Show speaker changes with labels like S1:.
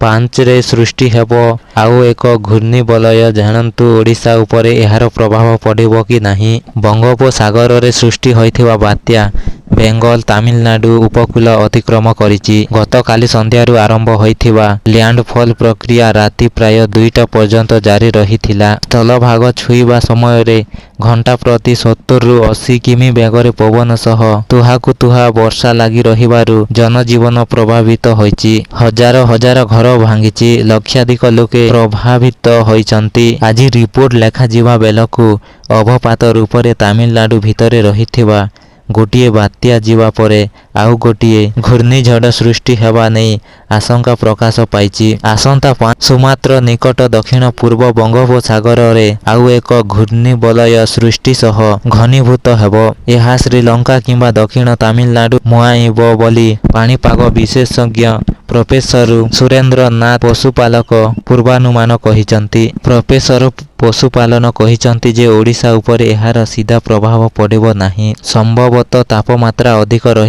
S1: 5ରେ ସୃଷ୍ଟି ହେବ ଆଉ ଏକ ଘୂର୍ଣ୍ଣିବଳୟ, ଜାଣନ୍ତୁ ଓଡ଼ିଶା ଉପରେ ଏହାର ପ୍ରଭାବ ପଡ଼ିବ କି ନାହିଁ? ବଙ୍ଗୋପସାଗରରେ ସୃଷ୍ଟି ହୋଇଥିବା ବାତ୍ୟା ବେଙ୍ଗଲ ତାମିଲନାଡୁ ଉପକୂଳ ଅତିକ୍ରମ କରିଛି। ଗତକାଲି ସନ୍ଧ୍ୟାରୁ ଆରମ୍ଭ ହୋଇଥିବା ଲ୍ୟାଣ୍ଡଫଲ୍ ପ୍ରକ୍ରିୟା ରାତି ପ୍ରାୟ 2ଟା ପର୍ଯ୍ୟନ୍ତ ଜାରି ରହିଥିଲା। ସ୍ଥଳଭାଗ ଛୁଇଁବା ସମୟରେ ଘଣ୍ଟାପ୍ରତି 70ରୁ 80 କିମି ବେଗରେ ପବନ ସହ ତୁହାକୁ ତୁହା ବର୍ଷା ଲାଗି ରହିବାରୁ ଜନଜୀବନ ପ୍ରଭାବିତ ହୋଇଛି। ହଜାର ହଜାର ଘର ଭାଙ୍ଗିଛି। ଲକ୍ଷାଧିକ ଲୋକେ ପ୍ରଭାବିତ ହୋଇଛନ୍ତି। ଆଜି ରିପୋର୍ଟ ଲେଖାଯିବା ବେଳକୁ ଅବପାତ ରୂପରେ ତାମିଲନାଡୁ ଭିତରେ ରହିଥିବା ଗୋଟିଏ ବାତ୍ୟା ଯିବା ପରେ ଆଉ ଗୋଟିଏ ଘୂର୍ଣ୍ଣିଝଡ଼ ସୃଷ୍ଟି ହେବା ନେଇ ଆଶଙ୍କା ପ୍ରକାଶ ପାଇଛି। ଆସନ୍ତା 5 ସୁମାତ୍ରା ନିକଟ ଦକ୍ଷିଣ-ପୂର୍ବ ବଙ୍ଗୋପସାଗରରେ ଆଉ ଏକ ଘୂର୍ଣ୍ଣିବଳୟ ସୃଷ୍ଟି ସହ ଘନୀଭୂତ ହେବ। ଏହା ଶ୍ରୀଲଙ୍କା କିମ୍ବା ଦକ୍ଷିଣ ତାମିଲନାଡୁ ମୁହାଁଇବ ବୋଲି ପାଣିପାଗ ବିଶେଷଜ୍ଞ ପ୍ରଫେସର ସୁରେନ୍ଦ୍ର ନାଥ ପଶୁପାଳକ ପୂର୍ବାନୁମାନ କରିଛନ୍ତି। ପ୍ରଫେସର ପଶୁପାଳନ କହିଛନ୍ତି ଯେ ଓଡ଼ିଶା ଉପରେ ଏହାର ସିଧା ପ୍ରଭାବ ପଡ଼ିବ ନାହିଁ। ସମ୍ଭବତଃ ତାପମାତ୍ରା ଅଧିକ ରହିବ।